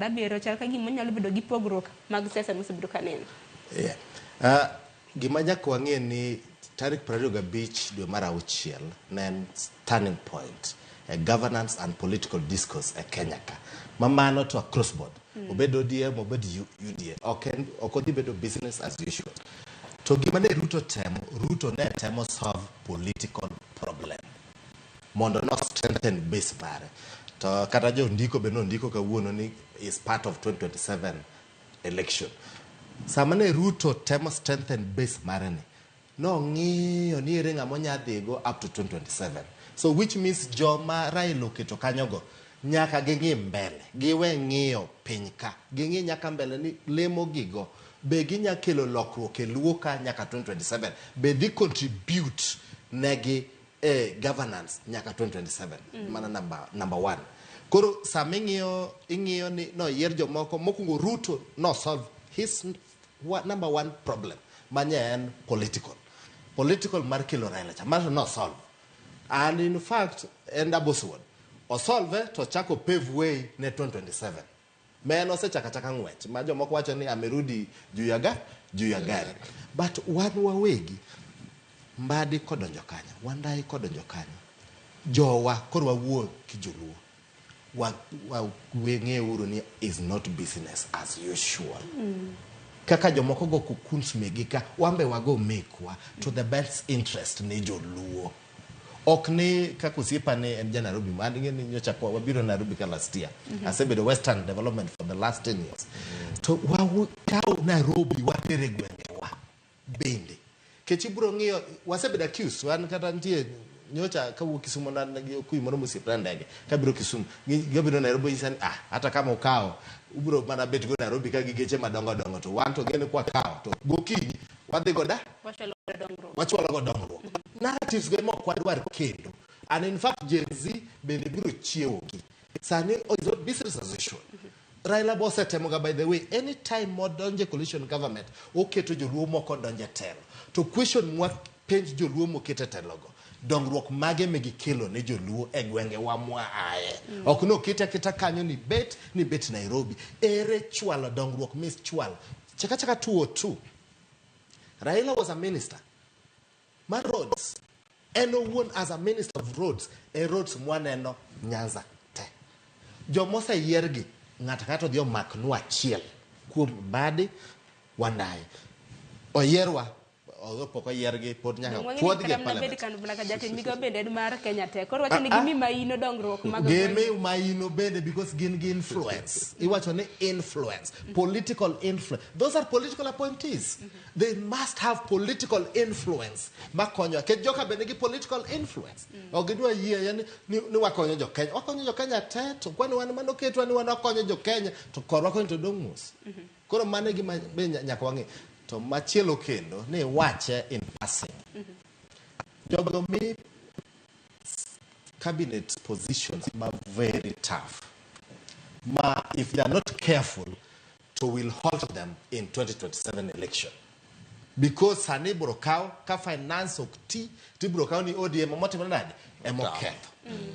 7 chal ka gima nyalo bedo gi pogruok mag siasa mosebedo ka neno. Yeah. Gima nyaka wang'e ni tarik 25 dwe mar auchiel ne en turning point e governance and political discourse e Kenya ka. Ma mano to across board. Obed ODM, obed UDA. Ok odhi bedo business as usual. To gima ne Ruto temo, Ruto ne temo solve political problem mondo no strengthen base mare. To kata jondiko be nondiko kawuono ni is part of 2027 election. Sama ne Ruto temo strengthen base mare ni, nong'iyo ni ere ng'ama onya dhigo up to 2027. So which means joma Raila oketo kanyogo nyaka ging'i mbele, giwe ng'iyo piny ka, ging'i nyaka mbele ni lemo gigo be ginya kelo lokruok e Luo ka nyaka 2027, be dhi contribute negi e governance nyaka 2027. Mana number one. Koro sama ing'iyo ing'iyo ni noyier jomoko mokwongo, Ruto no solve his number one problem manye en political mar kelo Raila cha mano no solve, and in fact en double sword osolve to chako pave way ne 2027 ma en osechako achaka ng'wech ma jomoko wacho ni amerudi juu ya gari. But wan wawegi, Mbadi kodonjo kanyo, Wandayi kodonjo kanyo, jowa koro wawuo ki joluo wa weng'euru ni is not business as usual. Kaka jomoko go cocoons megi ka, wambe wago mekwa to the best interest ni joluo. Ok ni kaka osiepa ni en ja Nairobi, an ing'e ni nyocha kwa wabiro Nairobi ka last year. Asebedo Western Development for the last 10 years. To wakaw Nairobi watere gwengewa bende. Kech ibiro ng'iyo, wasebedo accused, wan kata nitie nyocha kawuok Kisumu nan gi okuyu moro mosiepna e ndege kabiro Kisumu gabiro Nairobi nyisa ni ah, hata kama ukawo ubiro mana bet go Nairobi ka gi geche madongo dongo, to wan to gene kwakawo to gokinyi wadhi go da Wachwalo dongruok. Wachwalo go dongruok. Narratives go ema ok wadwar kendo, and in fact Gen Z bende biro chiewogi sani. Is not business as usual. Raila bo osetemoga, by the way, anytime modonje coalition government oketo joluo moko donje telo, to question mwapenj joluo moket e telogo, dongruok mage megikelo ne joluo e gwengewa mwaaye? Ok nokete aketa kanyo ni bet Nairobi ere chwalo dongruok mis chwalo chaka chaka 202. Raila was a minister mar roads. En owuon as a minister of roads, e roads mwaneno Nyanza te, jomoseyiergi ng'ato ka ng'ato odhi omaknwa achiel kuom Mbadi, Wandayi oyierwa although pok oyiergi pod nyaka puodhgi e Kata mana bed parliament. Kan mana ka jatend migao bende en mar Kenya te. Koro wacho ni gimi maino dongruok mag Gimi gwenge. maino bende because gin gi influence. Iwacho ni influence, political influence. Those are political appointees. They must have political influence makonyo nikech joka bende nigi political influence. Ok gidwa yie yani ni wakonyo jo Kenya, wakonyo jo Kenya te, to kwani wan manoketwa ni wan wakonyo jo Kenya to korwa koni to dong' mos. Koro mano e gima be nyaka wang'e. To machielo kendo ni wache in passing, jogo mi cabinet positions ma very tough ma if they are not careful to will halt them in 2027 election, because sani ibiro kaw ka finance ok ti to ibiro kaw ni ODM emotimore nade, emoketho.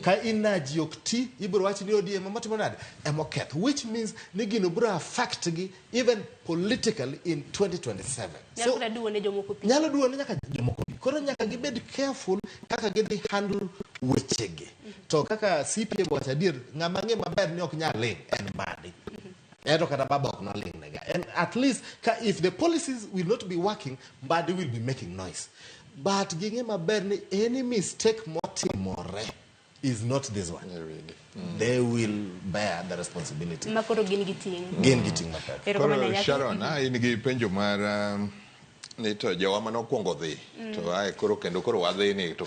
Ka energy ok ti, ibiro wach ni ODM emotimore nade, emoketho, which means ni gino biro affect gi even politically in 2027. Nyalo kata duwo ne jomoko pi. Nyalo duwo ne nyaka jomoko pi. Koro nyaka gibed careful kaka gidhi handle wechegi. To kaka CPA wacho adier, ng'ama ng'e maber ni ok nyal ling' en Mbadi. Ento kata baba ok noling' nega. And at least ka if the policies will not be working, Mbadi will be making noise. But ging'e maber ni any mistake motimore is not this one. Really. They will bear the responsibility. Ma koro gin gi ting'. Gin gi ting' mapek. Erokamano Koro ahinya. Sharon, in gi penjo mar ni to jowa manokwongo dhi to ae koro kendo koro wadhi ni to